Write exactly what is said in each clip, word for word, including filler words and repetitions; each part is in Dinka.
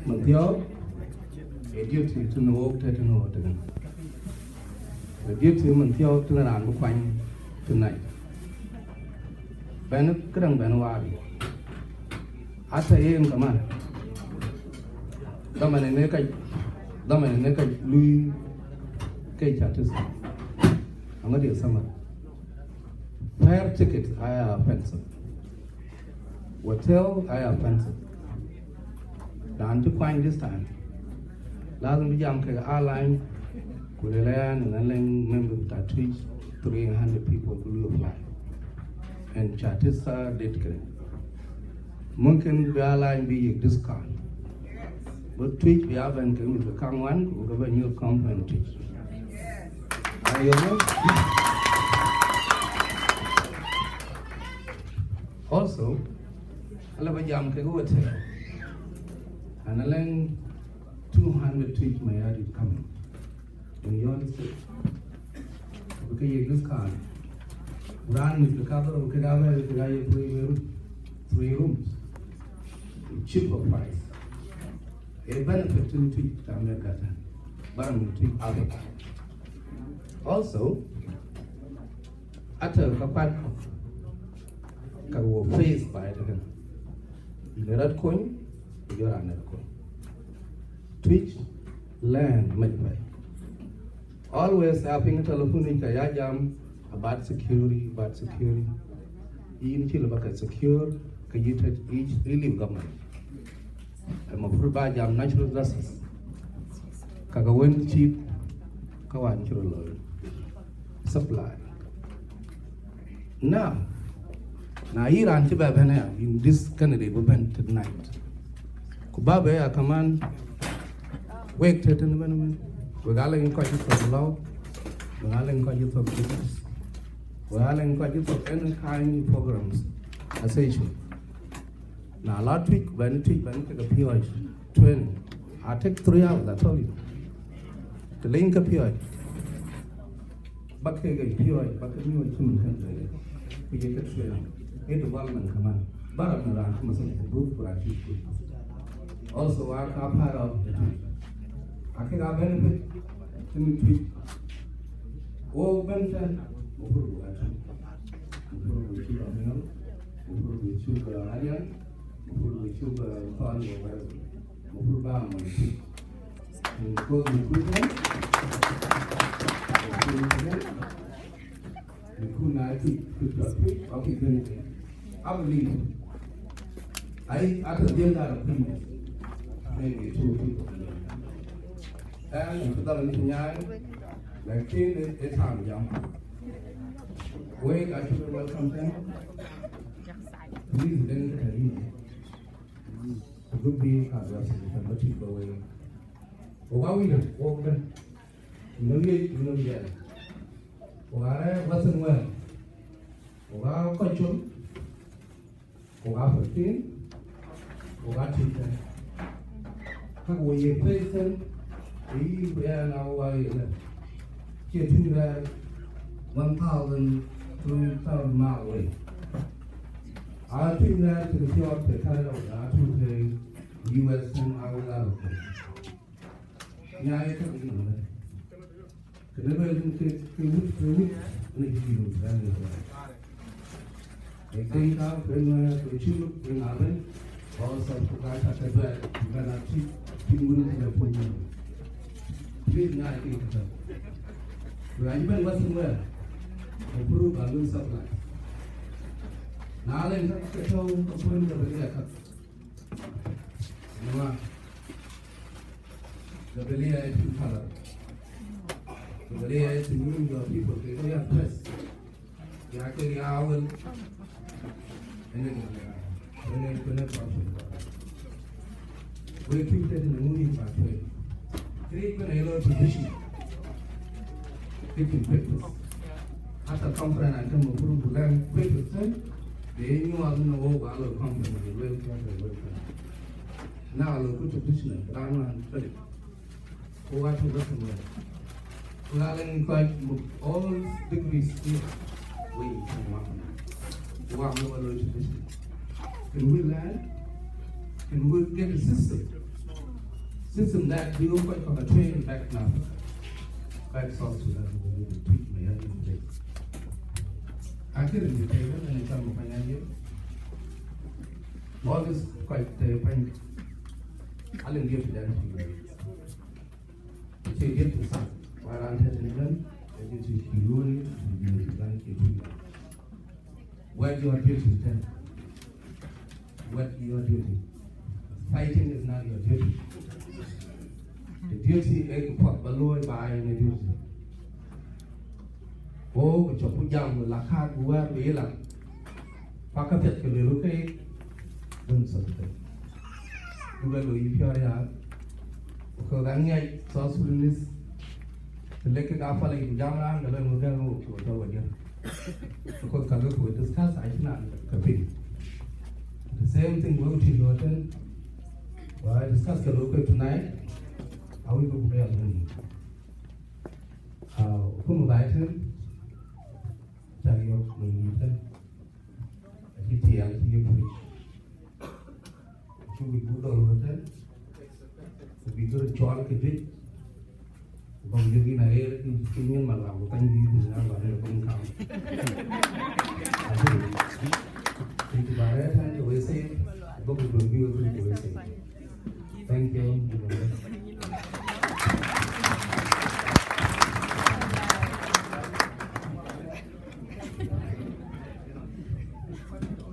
Mën thiɔ̈k, ë duty tënë ɣok, tënë ɣok tënë. Ë duty mën thiɔ̈k tënë raan bï kuany tonight. Bɛ̈n këdäŋ, bɛ̈n waar. Ata yen kaman. Dhaman ënë ka, dhaman ënë ka lui ke Chatisa. Aŋɔ̈t ye summer. Fare ticket aya expensive. Hotel aya expensive. Raan cï kuany this time, lazim bï jam kek airline, ku lëk aya, na lëŋ member ta Twic, three hundred people bï lui apply. And Chatisa did kë. Mumkin bï airline bï yiëk discount. But Twic bï ya bɛ̈n ke mïth ke kaŋuan, ku ke bɛ̈n nyuɔ̈th company Twic. Ayo. Also, ala ba jam ke hotel. Ana lëŋ two hundred Twic Mayardit coming in your state. Bï ke yiëk discount. Raan mïth ke kadhor bï ke ga bɛ̈n, ke ga ye three room, three rooms. Cheaper price. A benefit tënë Twic ta America tɛ̈n. Ba raan Twic Africa. Also, ata ka kuat kɔ̈k, ka wo face ba ëtëkën. Yïn rɔt kony, ku jɔ raan rɔt kony. Twic land mec pɛ̈i. Always a piŋ telephone yic ka ya jam about security, about security. Yïn cï lëu ba ke secure, ke yï tëc yï liu government. Ë mafruid ba jam natural resources. Ka ke wën cït, ka wën cï röt looi. Supply. Now, na yï raan cï bɛ bɛ̈n aya, in this candidate bï bɛ̈n tonight. Ku ba bɛ ya kaman wek tëtën ëbɛ̈n ëbɛ̈n. Wek aa lëŋ kɔc cï thök lɔ̈u, wek aa lëŋ kɔc cï thök business, wek aa lëŋ kɔc cï thök any kind of programs, association. Na la Twic, bɛ̈n Twic, bɛ̈n ke ke piɔ̈ɔ̈c, training. I take three hours, I told you. Të lëŋ ke piɔ̈ɔ̈c, ba ke ke piɔ̈ɔ̈c, ba ke nyuɔ̈ɔ̈c cïmën kën lëk, ku ye ke training. Ee development kaman. Ba raan raan cï masal ku buk ku raan cï ku. Also, wa ka part of the Twic. Akek aa benefit tënë Twic. Wo bɛ̈n tɛ̈n, mafruid buk aa Twic. Mafruid buk cuk Aŋiɛl, mafruid buk cuk Alian, mafruid buk cuk Thɔn, mafruid ba mony Twic. Because recruitment, recruitment, recruit na Twic, Twic, Twic, okay, then I believe. I, I can build that opinion. Maybe two people. And if that is nyai, like, it's time jam. Wek, I should welcome them. Please, then, you know. Ku bï ka address the committee ba wei. Ku ba wïc wok bɛ̈n. Në wiëc, në wiɛl. Ku arɛ̈ɛ̈r Western World. Ku ka kɔc col. Ku ka fifteen. Ku ka tïŋ tɛ̈n. Ka ku ye president, ë yï ku yɛn a wä ye lɛ. Cie tïŋ rɛ̈ɛ̈r one thousand, two thousand mile away. A tïŋ rɛ̈ɛ̈r të thiɔɔk të Canada, a tïŋ të U S and a wä la röt. Nyaai ë tök yïn ëmën. Kënë lueel yïn ke, ke wut, ke wut, në cï yïn wut, rɛ̈ɛ̈r në wut. Ë keny ka, keny wɛ̈ɛ̈r, keny cï luk, keny abën, ɣɔn thɔn ku ka cä ke duɛɛl, ku bɛ̈n a tïc, tïŋ wun ë tëde puny wun. Please, nyaai ke tëtök. Ku ya cï bɛ̈n Western World, ku pur ba luel supply. Na len ka ke tɔ̈u ke puny ke bï liɛk ka. Jama, the Belia is in color. The Belia is in your people, they don't have press. Ya ke ya awel. Ene, ene, ene problem. We keep that in the moving pathway. Create a yellow position. Fifteen papers. Hata conference and come over to learn papers, eh? They knew I don't know what I love conference, they will come, they will come. Now I look good to business, but I'm not ready. Ku ka tɔ̈ Western World. Ku ka lɛ̈ŋ kɔc muk all degrees here. Wei, ku wak muk a looi tradition. Can we learn? Can we get a system? System that we will quite train back now. Back South Sudan, we will tweak my young people. I couldn't be paid when I come up and I give. All this quite the point. I'll give to them. She get to some. While I'm telling them, I get to you, you get to them. What your duty then? What your duty? Fighting is not your duty. The duty is to put below by the duty. Oh, ku cɔk ku jam la kaat bu wɛɛr bï yï la. Ku ka piɛth ke lueel ke bï thok thïn. Ku bɛ looi yï piɔ̈ɔ̈th ya. Ku ka ŋiɛc South Sudanese. Të lek kek a pal yic ku jam raan ke lɔ ŋö gɛ̈n ŋö ku tɔ̈ wadiɛ̈. Because ka lok we discuss, I think, and ka piny. The same thing we will teach you then. Well, I discuss the local tonight. How we go to the other. Uh, whom I tell? Tell you when you tell. If you tell, you preach. Cuk bï gup dɔl wëtë, ku bï gör cɔɔl ke juëc, ku bäk yök yïn aɣeer ke nyin malam, ku kany bï yïn ŋa ba rɛ̈ɛ̈r piny kam. Ati, tïŋ cï ba rɛ̈ɛ̈r tɛ̈n ke wëi safe, ku bäk duön bï wek kuc ke wëi safe. Thank you.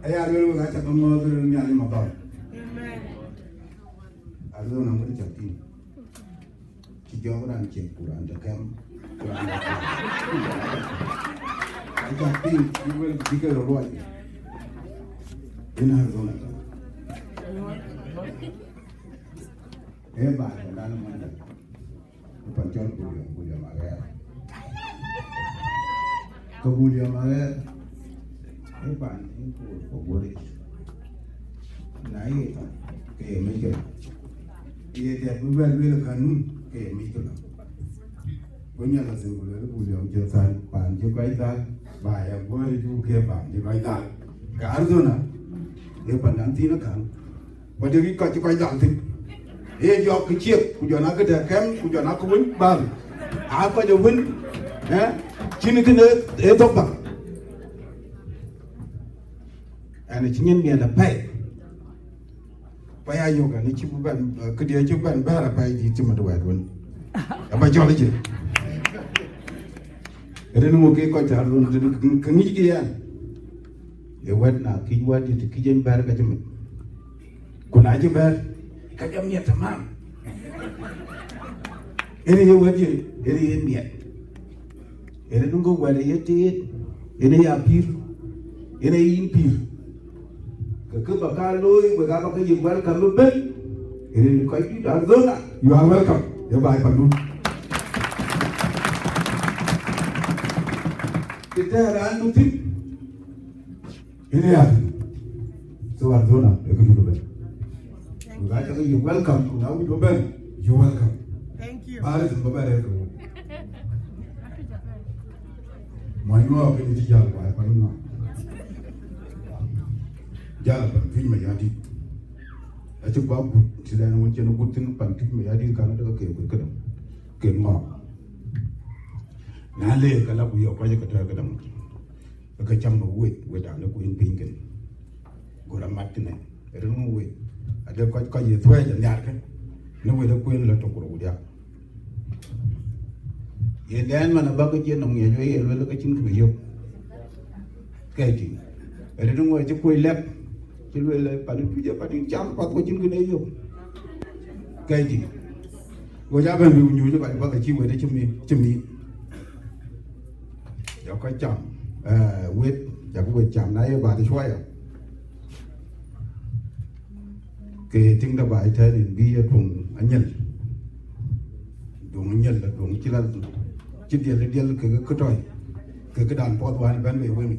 Aya luel wek, aca ke mɔ̈ɔ̈th röt Nhialic mathɔɔr. Amen. Arizona ŋöt cak tïŋ. Cï jɔɔk raan ciɛth ku raan tɔ kɛm, ku raan tɔ kɛm. Acak tïŋ, cï wël cï ke röt ruɔc. Yen Arizona tɔ. Ee baai tɔ dan Monday. Ku pan cɔl William, William Aɣɛɛr. Ke William Aɣɛɛr, ee pan cïn koor ku guöric. Na ye tɔ, ke ye mec këlä. Ye dɛ̈t bï bɛ lueel kanun, ke ye mec këlä. Go Nhialic thïn ku lueel William cï thäl, pan cï kɔc dhal, ba ya guöric ku ke pan cï kɔc dhal. Ke Arizona, ee pandan thïn ë kan. Ku adï kɔc cï kɔc dhal thïn. Ee jɔk kë ciëk, ku jɔn akë dɛ̈ kɛm, ku jɔn akë wën bäl. Aa kɔc ë wën, eh, cïn kënë ë thok bäk. Ɛn cï nyin miɛt apɛi. Ku aya yök ɛn cï bï bɛn, eh, këdiɛ cï bɛn bɛ̈ɛ̈r apɛi dït cï mat wɛɛt wën. Aba jɔl cï. Rin ŋö ke kɔc cä run tënë ke ŋic ke yɛn. Ee wɛ̈t na kic wɛ̈t dït kic en bɛ̈ɛ̈r ka cï mit. Ku na cï bɛ̈ɛ̈r, ka jɔ miɛt tamam. Ënë ye wɛ̈t ye, ënë ye miɛt. Ënë duŋ ke wɛ̈t ye teet, ënë ya pïïr, ënë ye yïn pïïr. Ke kë ba ka looi, wek aa ba ke yï welcome ëbën. Rin kɔc dït Arizona, you are welcome. Ye baai pandun. Të tɛ̈ɛ̈r raan du thïn, ënë ya thïn. So Arizona, ee këdun ëbën. Wek aa ca ke yï welcome, ku na wïc ëbën, you welcome. Thank you. Paris, ba bɛ rɛ̈ɛ̈r ke wok. Muɔny ŋɔɔk kën cï jäl baai pan ŋɔɔk. Jäl pan Tuic Mayardit. Acï guɔ gut, cï lɛn wën cïn gut thïn pan Tuic Mayardit kan adek ke gut këdäŋ. Ke ŋɔɔk. Na le ka la ku yök kɔc ke tɔ̈ këdäŋ. Ke cam në wec, wec dan ku yen piny kën. Go rɔt mat tënë. Rin ŋö wec. Ade kɔc, kɔc ye thuɛɛc anhiarkë. Në wec de kueen la tök ku rou diäk. Ye dɛn man abä ke cïn nɔm ŋiɛc wei ye luel ke cïn kë bï yök. Kɛc tïŋ. Rin ŋö cï kuöc lɛ̈k. Cï luel pan Tuic, pan cam path ku cïn kë ne yök. Kɛc tïŋ. Go ja bɛ̈n bï nyuc kɔc path acï wet cï mi, cï mi. Jɔ kɔc cam, eh, wet, jakï wet cam, na ye bath cuɔya. Ke tiŋ de baai tɛ̈n yen bï ye tuŋ anyel. Duŋ anyel, duŋ cï la, cï diɛl, diɛl ke kë tɔ̈i. Ke këdan puɔth wään bɛ̈n bei wemi.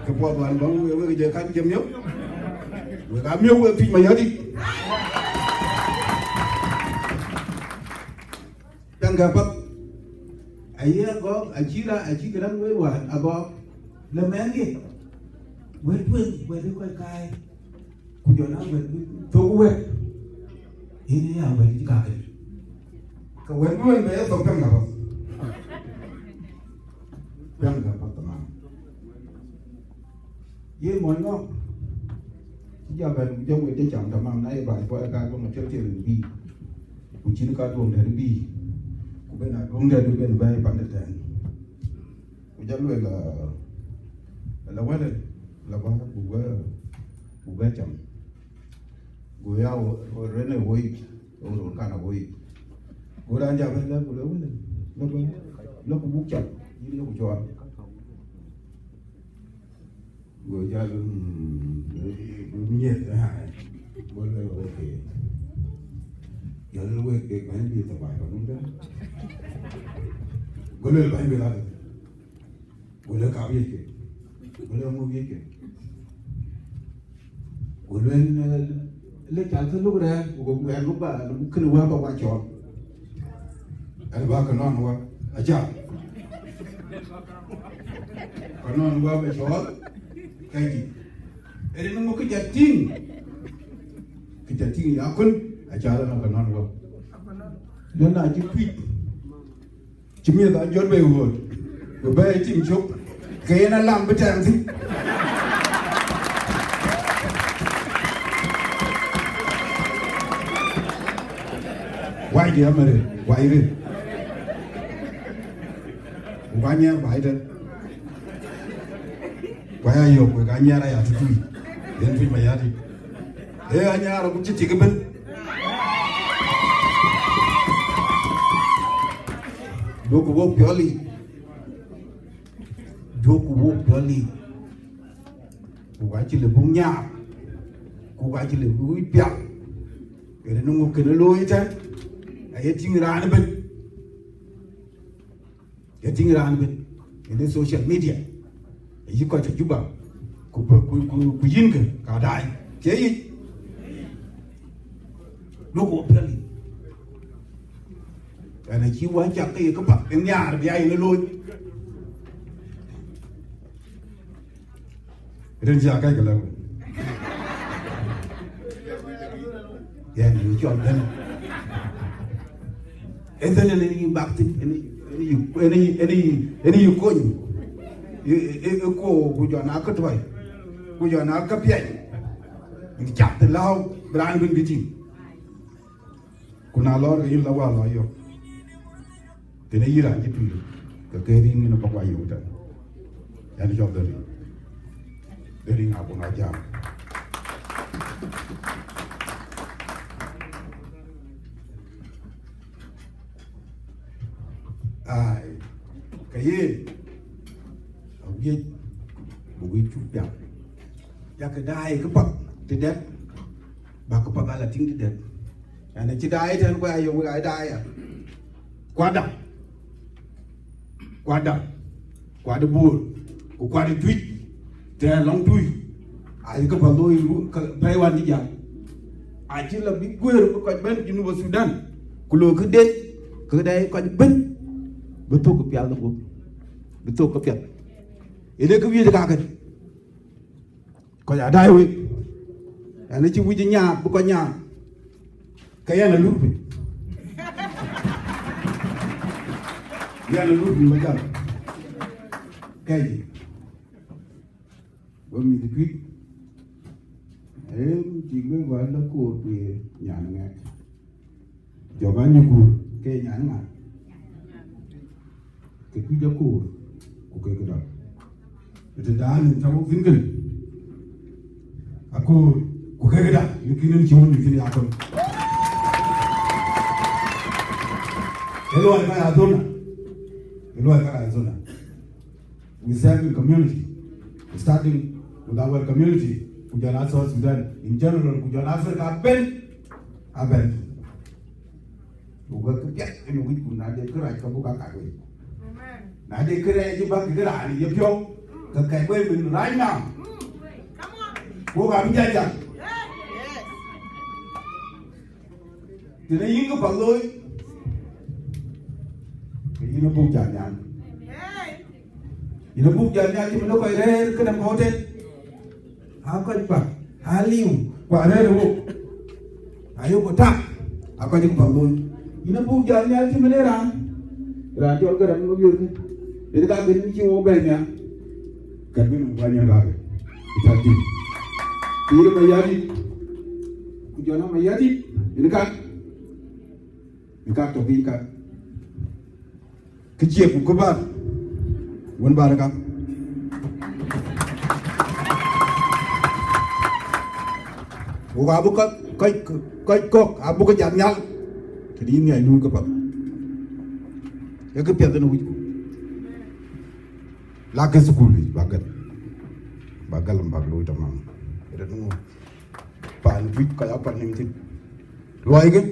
Ke puɔth wään bäŋ wek, wek jɛ kan jɛ miök. Wek aa miök wek Tuic Mayardit. Tɛŋkë apath. Aye agɔɔk, acï ra, acï këdäŋ wek wään agɔɔk. Le mɛnhdiɛ̈. Wek tueŋ, wek dï kɔc kaai. Ku jɔ na wek thok wek. Yïn ya wɛ̈t cï kakë. Ke wɛ̈t bï wën bɛ ye thok piɛŋ ka path. Piɛŋ ka path tamam. Ye mɔny ŋɔk. Cï ja bɛ̈n ku jɔ wek de cam tamam, na ye baai puɔl ka duɔŋ atel tiel bï. Ku cïn ka duɔŋ dɛ̈t bï. Ku ben a duɔŋ dɛ̈t ben bɛ̈ɛ̈i pande tɛ̈ɛ̈n. Ku jɔ lueel, ah, la wɛ̈t, la bä, buk bɛ, buk bɛ cam. Go ya wo, wo rene wo yic, wo ror kan a wo yic. Go raan ja bɛ̈n lɛ̈k, ku lë wël, lë bä, lë ku buk cam, yïn lë ku cɔɔl. Go jal, mm, miɛt, ah, go lë, okay. Jal lë wek, wek bɛ̈ny bï thok baai panun dä. Go lë bɛ̈ny bï la. Go lë, ka wiëc ke. Go lë, ŋö wiëc ke? Go lueel, eh, lë cal ke luk rɛ̈ɛ̈r, ku go rɛ̈ɛ̈r luk ba, luk kënë wä ba wa cɔɔl. Ɛn ba kë nɔn wä, aca. Kë nɔn wä ba cɔɔl, ka jï. Rin ŋö kë ca tïŋ? Kë ca tïŋ ya kun, aca lë nɔn kë nɔn wä. Lë na cï kuic. Cï miëth a jɔt bei ɣööt, ku bɛ tim cök, ke yen alam bï tɛ̈ɛ̈m thïn. Wai diɛ̈ mërë, wai rëër. Ku ka nyiɛɛr baai tën. Ku aya yök, ku ka nyiɛɛr aya tutui. Yen tuc ma yätic. Ee anyaar ku cï tik ëbën. Duökï wok piɔl yiic. Duökï wok piɔl yiic. Ku ka cï lë buk nyaar. Ku ka cï lë buk pial. Kënë ŋö kënë looi tën. Aye tïŋ raan ëbën. Ye tïŋ raan bï ënë social media, ayï kɔc ë Juba, ku, ku, ku, ku yïn kë ka daai. Cie yic. Duökï wo piɔl yiic. Ɛn acï wä cak ke ye këpath, ë nhiaar bï ya yen ë looi. Rin cï akɛ̈c ke lɛ̈k wek. Yɛn ë cɔl dhël. Ë dhël ënë yï bak thïn, ënë, ënë yï, ënë yï, ënë yï, ënë yï kony. Ë, ë, ë, ë koor ku jɔ na kë tuɔi. Ku jɔ na kë piɛny. Në cath të lääu, bï raan bïn bï tïŋ. Ku na lɔɔr ke yïn la wä lɔ yök. Tënë yï raan cï tui, ke ke riŋ yen bä guɔ yök tɛ̈n. Yɛn cɔl dhël riŋ. Dhël riŋ abun ajam. Ai, ke yen, awiëc, buk yï cuk piaŋ. Yakë daai këpath tëdɛ̈t, bäk këpath ala tïŋ tëdɛ̈t. Ɛn acï daai tɛ̈n, ku ayök wek aa daai ya. Kuat dam. Kuat dam. Kuat ë Bor. Ku kuat ë Tuic. Tɛ̈ɛ̈n lɔŋ Tuic. Ayï këpath looi ru-, kä-, pɛ̈i wän cï jäl. Acï la bï guëër bï kɔc bɛ̈n Junub Thudan. Ku loi këden, ke daai kɔc bɛ̈n. Bï thök kë pial de guöp. Bï thök kë pial. Ënë kë wiëc kakën. Kɔc aa daai wek. Ɛn acï wïc nyaak, bï kɔc nyaak. Ke yɛn alur piny. Yɛn alur piny ba jam. Kɛ̈ɛ̈c. Wek mïth Tuic. Ee, tik wek wal la koor ku ye nyan ŋɛk. Jɔk anyukur ke nyan ŋa? Ke Tuic akoor ku ke këdɔk. Ëtë daan ë tɔ̈u thïn kënë. Akoor ku ke këdɔk, në kïn en cï wun në thïn ya kɔn. Ë luɔi ka ya dhona. Ë luɔi ka ya dhona. We serve in community, starting with our community, ku jɔl a South Sudan in general, ku jɔl Africa ëbën, ëbën. Ku wek këpiɛth ënë wïc, ku na de kërac ka buk a kat wei. Amen. Na de kërɛɛc bäk kë raan ye piɔ̈u, ke kɛt wei min right now. Mm. Come on. Ku ka bï jajak. Yes. Tënë yïn kë path looi, ke yïn abuk jat nhial. Yïn abuk jat nhial cï man ë kɔc rɛ̈ɛ̈r këdäŋ kɔ̈u tën. Aa kɔc kuak, aa liu, ku arɛ̈ɛ̈r ë wok. Ayok ku tak, Akɔc ku path looi. Yïn abuk jal nhial cï mɛn ë raan. Raan cɔl Garaŋ Mabiöör kë. Yen ka gën cï wok bɛ̈n nhial. Kat bï nɔm kuany yen kakë. Ëtɛ̈k tïŋ. Ku yen Mayardït. Ku jɔn a Mayardït. Yen ka. Yen ka tɔ piny ka. Kë ciëk ku kë bär, wën bär ë ka. Wok abï kɔc, kɔc, kɔc kɔ̈k abï ke jat nhial, tëde yïn ŋiɛc luui këpath. Ee këpiɛth ënë wïcku. Lakë thukul yic, bäk gɛl, bäk gɛl, bäk looi tamam. Ëtɛ̈n ŋö? Paan juëc kɔc apath nïm thïn. Luɔikë,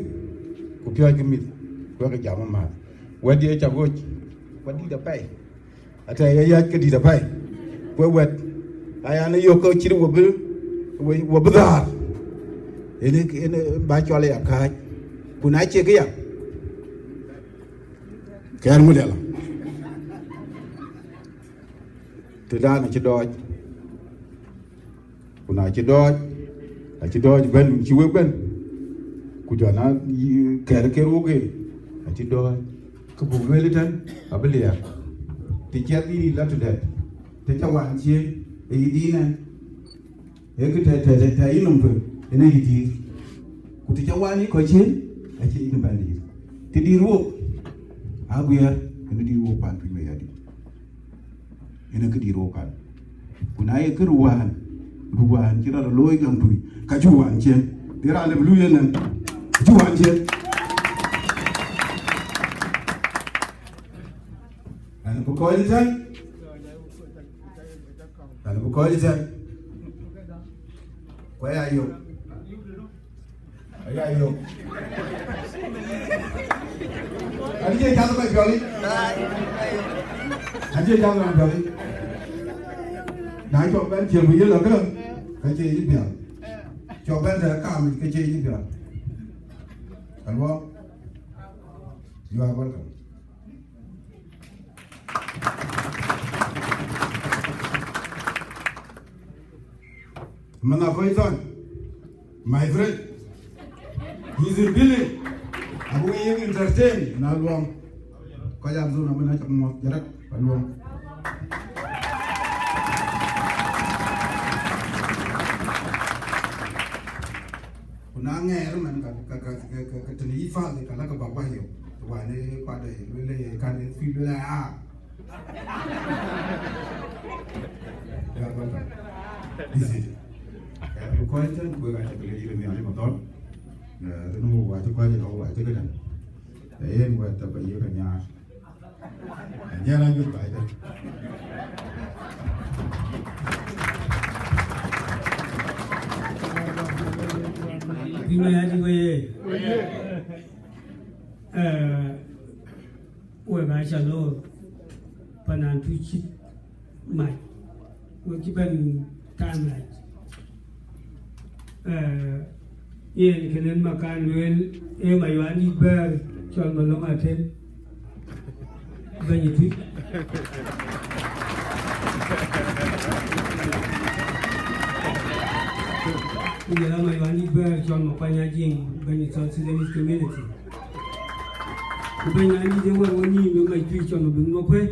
ku piɔ̈ɔ̈ckë mïth, ku wek jam amääth. Wɛ̈tdiɛ̈ ca ɣööc, wɛ̈t dït apɛi. Atɛ̈ ye yäc ke dït apɛi. Ku wɛ̈t, aya në yök ke cït wɔ bï, wɔ, wɔ bï dhäär. Ënë, ënë ba cɔl aya kääc. Ku na cie këya, ke ɣɛn ŋö dɛ̈ la? Tëdan acï dɔɔc. Ku na cï dɔɔc, acï dɔɔc bɛ̈n, cï wek bɛ̈n. Ku jɔn a yï kɛ̈r ke ruk ë, acï dɔɔc. Kë buk lueel ëtɛ̈n, abï liɛɛr. Të ciɛth yïn la tëdɛ̈t, të ca wan cien, ë yï diin ɛn. Ee kë tɛ̈, tɛ̈, tɛ̈, tɛ̈ yï nɔm tueŋ, ënë yï diir. Ku të ca wan yï kɔc cien, acï yïn bɛ̈n diir. Të diir wok, aguiɛɛr, ënë diir wok paan tueŋ Mayardït. Ënë kë dït wok kan. Ku na ye kë ruwään, ruwään cï rɔt looi gam tui, ka cuk wään ciën. Dï raan lëu bï luui ënɛn, ka cuk wään ciën. Raan bï kɔc ëtɛ̈n, raan bï kɔc ëtɛ̈n. Ku aya yök. Aya yök. Adï cie cath kɔc piɔl yic. Adï cie cath kɔc piɔl yic. Na cɔk bɛ̈n ciëŋ ku yïn lɔ këdäŋ, ka cie yïn pial. Cɔk bɛ̈n tɛ̈ kaam yic, ka cie yïn pial. Aluɔk. You are welcome. Mɛn Akɔc Thɔn, my friend, he's in building. Abuk yek entertain na luɔm. Kɔc Arizona mɛn acak muɔth jɛrɛk aluɔm. Ku na ŋɛɛr man ka, ka, ka, ka, ka, ka tënë yï fal, ka la ka bak wah yök. Wani kuat ë luel ë kan ë fil luel ë aa. You are welcome. This is it. Eh, ku kɔc tɛ̈n, ku wek acä ke lec yïn Nhialic Mathɔn. Eh, rin wok wacï kɔc ë lɔ wacï këdäŋ. Eh, yen wɛ̈t tɛ̈ ba yiëk anyaar. Anyaar ajuëc baai tɛ̈n. Bï Mayardït wei ye. Eh, wek aa ca loor pan an tuc cït mac, wek cï bɛ̈n time rac. Eh, yen kënë makan lueel, ee Mayuandït bɛ̈ɛ̈r cɔl Malɔŋ Atem, bɛ̈ny ë Tuic. Ku jɔl a Mayuandït bɛ̈ɛ̈r cɔl Makuany Ajiŋ, bɛ̈ny ë South Sudanese community. Ku bɛ̈ny Mayuandït ë wär wä nïïm ë mac Tuic cɔl Mabïk Makuëc.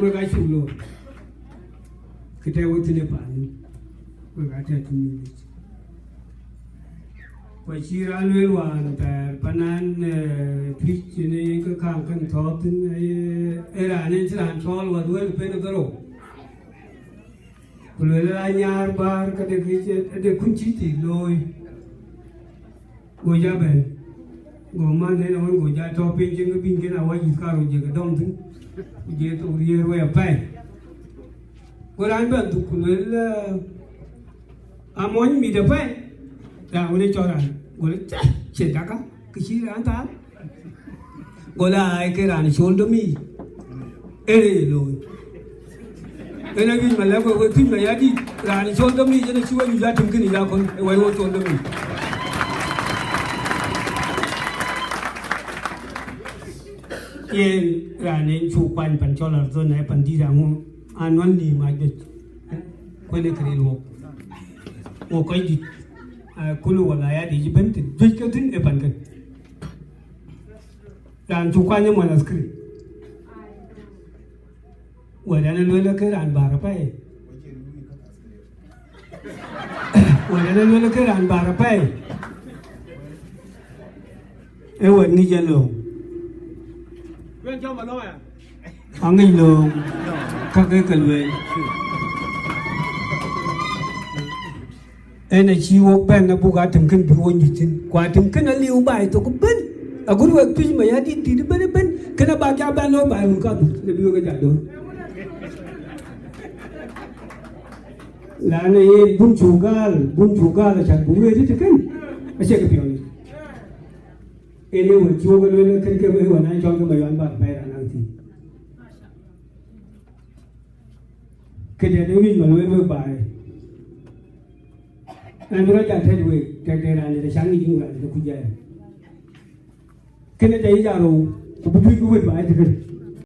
Wek aa cuk loor. Kë tɛ̈ wek thïn ë paan, wek aa tɛ̈ thïn ë yic. Ku acï raan lueel wään thɛɛr panan, eh, Tuic ënë ke kaŋ kën thɔ̈ɔ̈k thïn, eh, ee raan en cï raan cɔɔl wät wël pen ë dhorou. Ku lueel ë raan nyaar bäär këde kë cï, ade kun cï thïn looi. Go ja bɛ̈n. Go man en ɣɔn go ja tɔ̈ piny cïn ke bïny kën awäc yïth karou jek ë dɔm thïn. Ku je thok riëër wei apɛi. Go raan bɛ̈n dhuk ku lueel, eh, amony mit apɛi. Raan wën ë cɔl raan. Go lë, "Cä, cie daka, kë cï raan thaal." Go lë, "Ai, ke raan col domic." Ënë ye looi. Ënë wic ma lɛ̈k we, we Tuic Mayardït, raan col domic, ënë cï we nyuc a tim kënë ya kɔn, ë wɛ̈i wo col domic. Yen raan en cuk kuany pan cɔl Arizona, ë pan dït aŋö, anuɔl nïïm ajuëc. Kuën ë këril wok. Wo kɔc dït. Akulu wala ya di jiben tin juc ke tin e pan ke. Ran cu kwany man askri. Wala na lwela ke ran bara pai. Wala na lwela ke ran bara pai. E wɛt ŋic aloŋ. Aŋic loŋ. Ka ke ke lueel. En acï wok bɛ̈n abuk atem kën bï wo nyuc thïn. Ku atem kën aliu baai thok bën. Agut wek tuc ma ya dit dit bën bën. Kën aba ja bɛ̈n lo baai wun ka dhuk. Le bï wek ja dor. Lana ye bun cu gal, bun cu gal acan buk weri të kën. Acie ke piɔl. En e wek cuk lueel kën ke wek wën an cɔl ke ma yɔn bak bɛ̈ɛ̈r anaŋ thïn. Këdɛ̈t ë wic ma lueel wek baai. Ɛn bï rɔt ja tɛ̈t wek, tɛ̈t de raan de cak ŋic yïn wɛ̈ɛ̈r de kuc jai. Kënë tɛ̈ yic arou, ku bï juëc bï wet baai tëkën.